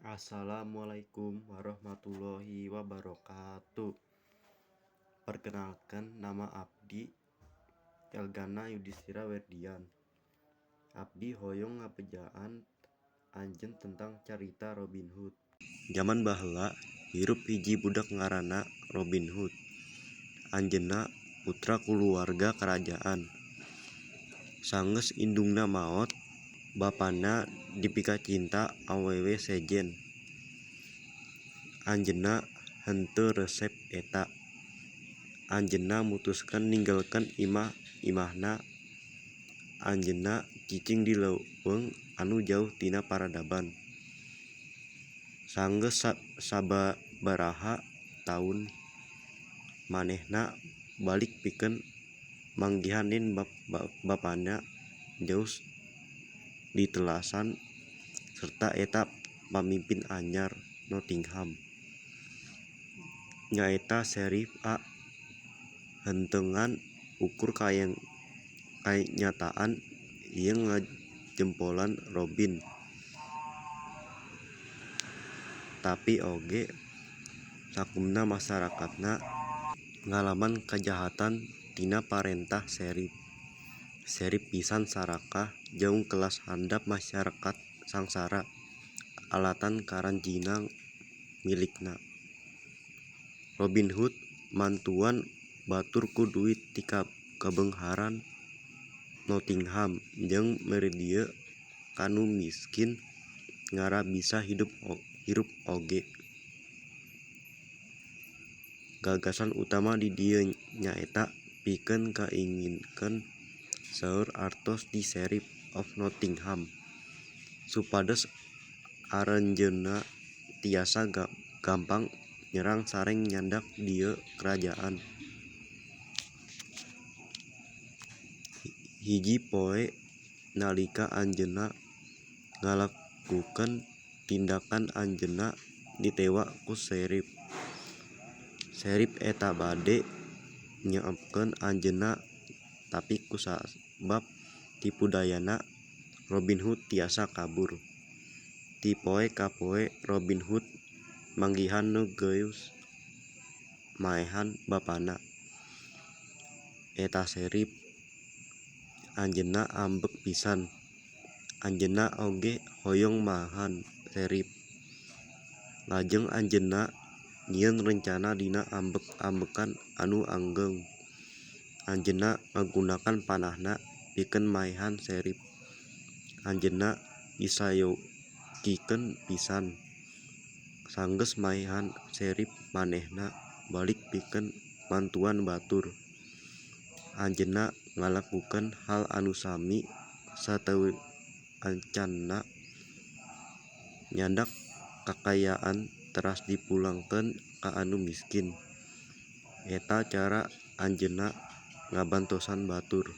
Assalamualaikum warahmatullahi wabarakatuh. Perkenalkan, nama abdi Elgana Yudhistira Werdian. Abdi hoyong ngabejaan anjeun tentang carita Robin Hood. Jaman baheula hirup hiji budak ngaranna Robin Hood. Anjeunna putra kulawarga karajaan. Sanggeus indungna maot, bapana dipikacinta awewe sejen. Anjeunna henteu resep eta. Anjeunna mutuskeun ninggalkeun imah-imahna. Anjeunna cicing di leuweung anu jauh tina paradaban. Sanggeus sababaraha taun, manehna balik pikeun manggihan yen bapana geus ditelasan sarta eta pamimpin anyar Nottingham, nyaeta Sheriff A. Henteu ngan ukur kanyataan ieu ngajempolan Robin, tapi oge sakumna masarakatna ngalaman kajahatan tina parentah Sheriff. Sheriff pisan sarakah jeung kelas handap masarakat sangsara alatan karanjingan milikna. Robin Hood mantuan batur ku duit ti kabeungharan Nottingham jeung mere dieu ka nu miskin ngarah bisa hirup oge. Gagasan utama di dieu nyaeta pikeun ngaingkeun seueur artos ti Sheriff of Nottingham supados aranjeunna tiasa gampang nyerang sareng nyandak dieu karajaan. Hiji poe nalika anjeunna ngalakukeun tindakan anjeunna ditewa ku Sheriff. Sheriff eta bade nyeepkeun anjeunna tapi kusabab tipu dayana Robin Hood tiasa kabur. Ti poe ka poe Robin Hood manggihan nu geus maehan bapana, eta Sheriff. Anjeunna ambek pisan. Anjeunna oge hoyong maehan Sheriff. Lajeng anjeunna nyieun rencana dina ambek-ambekan anu ageng. Anjeunna ngagunakan panahna pikeun maehan Sheriff. Anjeunna disayogikeun pisan. Sanggeus maehan Sheriff manehna balik pikeun mantuan batur. Anjeunna ngalakukeun hal anu sami sateuacanna, nyandak kakayaan teras dipulangkeun ka anu miskin. Eta cara anjeunna ngabantosan batur.